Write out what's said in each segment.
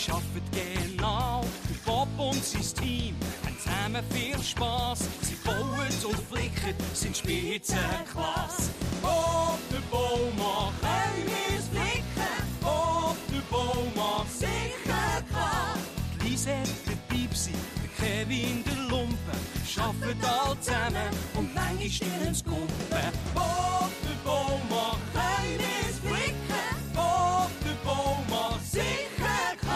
sie arbeiten genau. Der Bob und sein Team haben zusammen viel Spass. Sie bauen und flicken, sind Spitzenklasse. Ob der Boumaa können wir's flicken, ob der Boumaa sicher kann. Die Lisette, der Piepsi, der Kevin, der Lumpen, arbeiten alle zusammen und manchmal stillen's Kumpen. Ob der Boumaa können wir's flicken, ob der Boumaa sicher kann.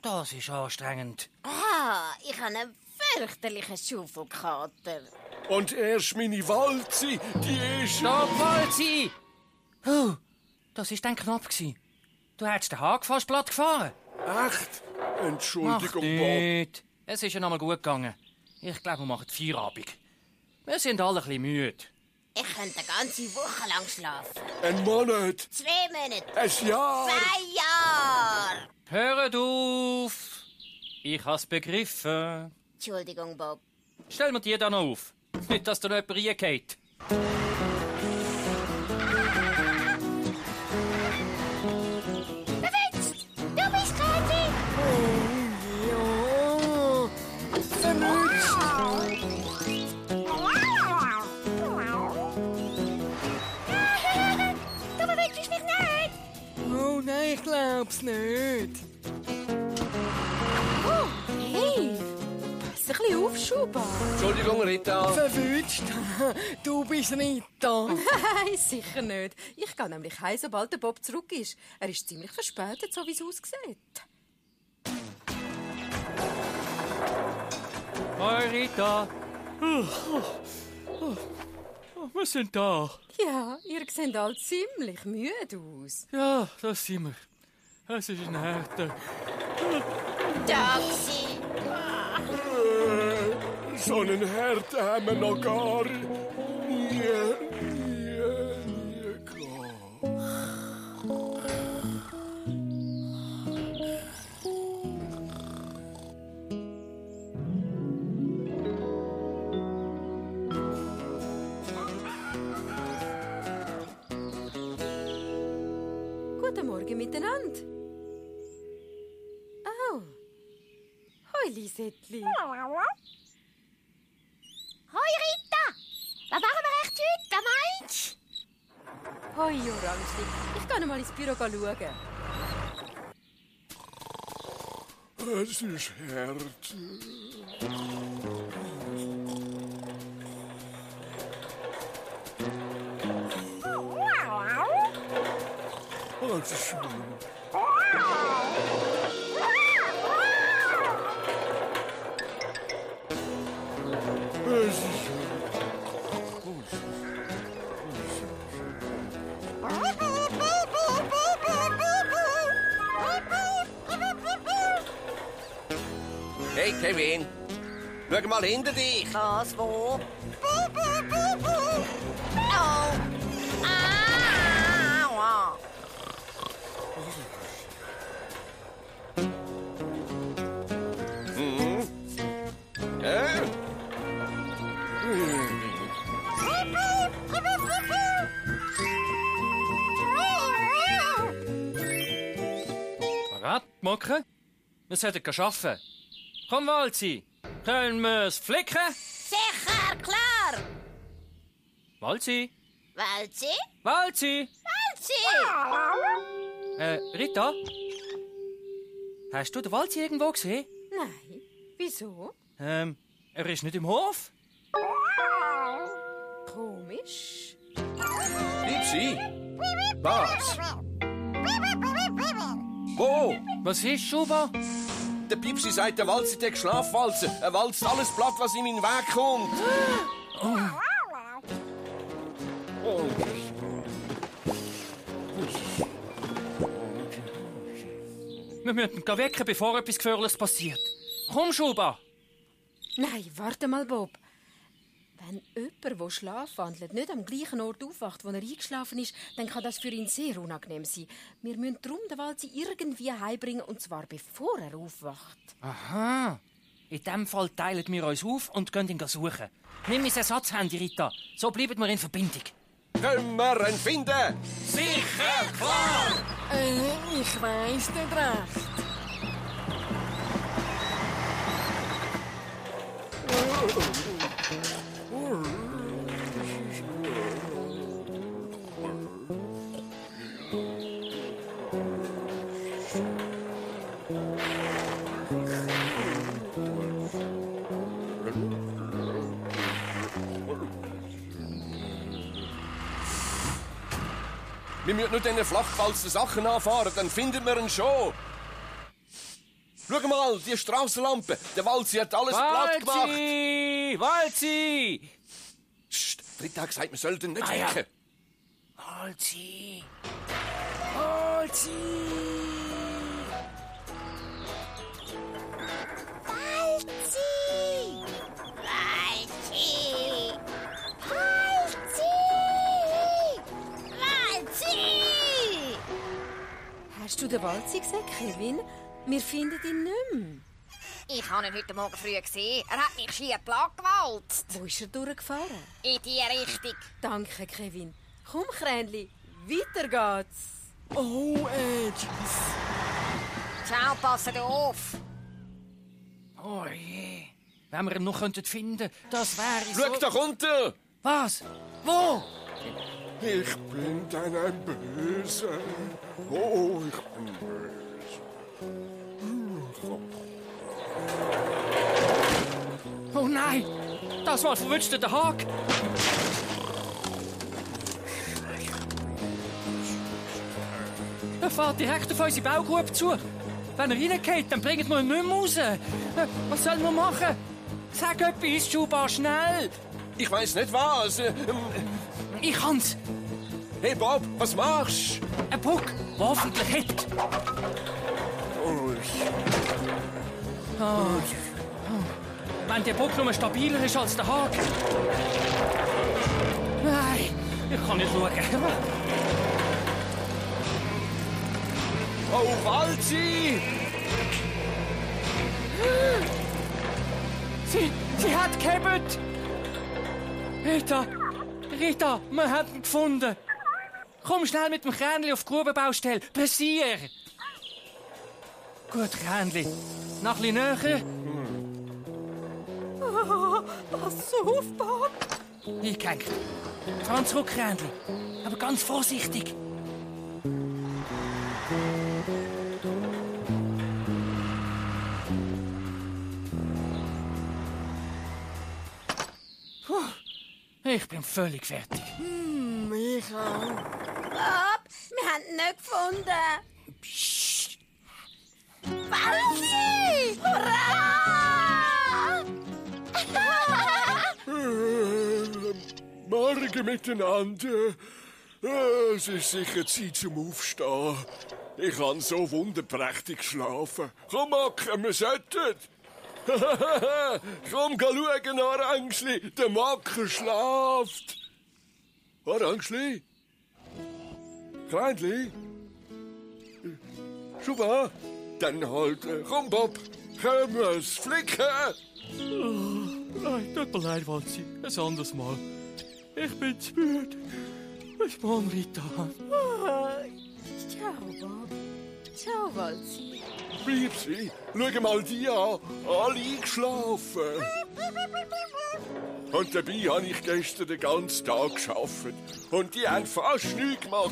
Das ist anstrengend. Ich habe einen fürchterlichen Schaufelkater. Und erst meine Walzi, die ist... Stopp, Walzi! Oh, das war dann knapp. Du hättest den Haken fast platt gefahren. Echt? Entschuldigung, Macht Bob. nicht. Es ist ja noch mal gut gegangen. Ich glaube, wir machen Feierabend. Wir sind alle ein bisschen müde. Ich könnte eine ganze Woche lang schlafen. Ein Monat. 2 Monate. Ein Jahr. 2 Jahre. Hört auf! Ich hab's begriffen. Entschuldigung, Bob. Stell mir die dann noch auf. Nicht, dass da noch jemand reingeht. Bewitzt! Du bist Kathi! Ja, verwünscht. Du bewitzt mich nicht! Oh nein, ich glaub's nicht. Hey, pass ein bisschen auf, Schuba. Entschuldigung, Rita. Verwünscht. Du bist Rita. Nein, sicher nicht. Ich gehe nämlich heim, sobald der Bob zurück ist. Er ist ziemlich verspätet, so wie es aussieht. Hoi, Rita. Wir sind da. Ja, ihr seht alle ziemlich müde aus. Ja, das sind wir. Es ist ein harter. Taxi! So einen Herd haben wir noch gar nie gehabt. Guten Morgen miteinander. Oh. Hoi, Lisettli. Hoi, Rita! Was machen wir echt heute? Was meinst du? Hoi, Orange. Ich gehe noch mal ins Büro schauen. Es ist hart. Das ist schön. Es ist Hey Kevin, schau mal hinter dich. Was, wo? Oh! Aua! Parat, Mucke? Wir sollten arbeiten. Komm, Walzi. Können wir's flicken? Sicher, klar! Walzi? Walzi? Walzi? Walzi! Rita? Hast du den Walzi irgendwo gesehen? Nein. Wieso? Er ist nicht im Hof. Komisch. Lipsi? Was? Wo? Was ist, Schuba? Der Pipsi sagt, der Walzi der Schlafwalze. Er walzt alles platt, was ihm in den Weg kommt. Wir müssen ihn wecken, bevor etwas Gefährliches passiert. Komm, Schuba! Nein, warte mal, Bob. Wenn jemand, der schlafwandelt, nicht am gleichen Ort aufwacht, wo er eingeschlafen ist, dann kann das für ihn sehr unangenehm sein. Wir müssen darum den Walzi irgendwie heimbringen, und zwar bevor er aufwacht. Aha. In diesem Fall teilen wir uns auf und gehen ihn suchen. Nimm mein Ersatzhandy, Rita. So bleiben wir in Verbindung. Können wir ihn finden? Sicher, klar! Ich weiss nicht recht. Wir müssen nur diese flachgewalzten Sachen anfahren, dann finden wir ihn schon. Schau mal, die Strassenlampe. Der Walzi hat alles platt gemacht. Walzi! Psst, Rita hat gesagt, wir sollten nicht wecken. Walzi! Walzi! Hast du den Walzi gesehen, Kevin? Wir finden ihn nicht mehr. Ich habe ihn heute Morgen früh gesehen. Er hat mich schier plattgewalzt. Wo ist er durchgefahren? In die Richtung. Danke, Kevin. Komm, Kränli, weiter geht's. Oh, Edge. Ciao, passet auf. Oh je. Wenn wir ihn noch finden könnten, das wäre so... Schau doch unten! Was? Wo? Ich bin dann ein Böser. Oh, ich bin böse. Oh nein! Das war verwünscht der Hag! Er fährt direkt auf unsere Baugrube zu. Wenn er reingeht, dann bringen wir ihn nicht mehr raus. Was sollen wir machen? Sag etwas, Schuba, schnell! Ich weiss nicht was. Ich kann's! Hey Bob, was machst du? Ein Puck, der hoffentlich hebt. Wenn der Puck nur stabiler ist als der Hag. Nein, ich kann nicht schauen. Oh, Walzi! Sie hat gehebt! Rita, wir haben ihn gefunden. Komm schnell mit dem Kränli auf die Grubenbaustelle. Pressier! Gut, Kränli. Noch ein bisschen näher. Pass auf, Bob. Eingehängt. Fahren zurück, Kränli. Aber ganz vorsichtig. Ich bin völlig fertig. Ich auch. Bob, wir haben ihn nicht gefunden. Psst. Walzi! Hurra! Morgen miteinander. Es ist sicher Zeit zum Aufstehen. Ich habe so wunderprächtig geschlafen. Komm, Macken, wir sollten. Komm, schauen, Orangeli. Der Macker schlaft. Orangeli? Kleinli? Schuba? Dann halt. Komm, Bob. Komm, es flicken. Nein, tut mir leid, Walzi. Ein anderes Mal. Ich bin zu müde. Bis morgen, Rita. Ciao, Bob. Ciao, Walzi. Bleib sie. Schau mal die an. Alle eingeschlafen. Und dabei habe ich gestern den ganzen Tag gearbeitet. Und die haben fast nichts gemacht.